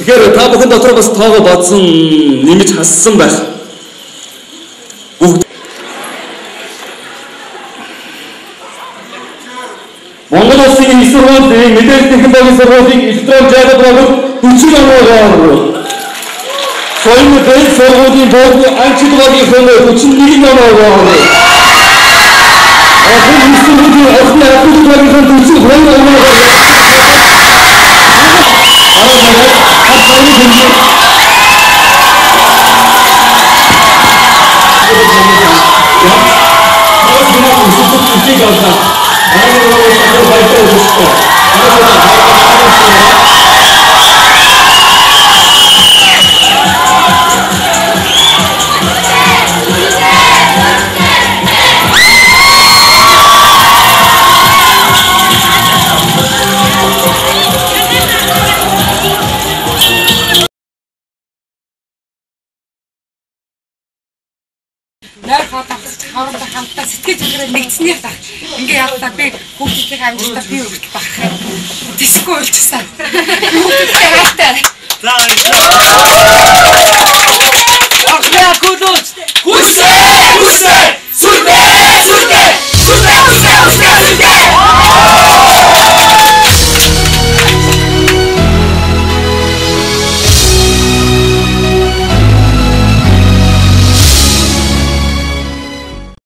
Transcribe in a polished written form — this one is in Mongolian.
Тэгэхээр та бүхэн дотор бас тоогоо бодсон, нэмж хассан байх. Бүгд Монгол Улсын их сургуулийн мэдээлэл технологийн сургуулийн электрон Java програм 40 оноогоор, Соёл дээд сургуулийн буудлын анчид багийн 41 оноогоор, Орхон их сургуулийн орхны албан багийн 42 оноогоор Нойр хоолойч хоорондоо хамтдаа сэтгэл зүрхээр нэгдснээр дах. Ингээ явлаа би хүүхдүүдийн амжилтаар би хүртэл бахарх юм. Тэсгүй уйлчихсан. Хүүхдүүдтэй хайртай. За баярлалаа.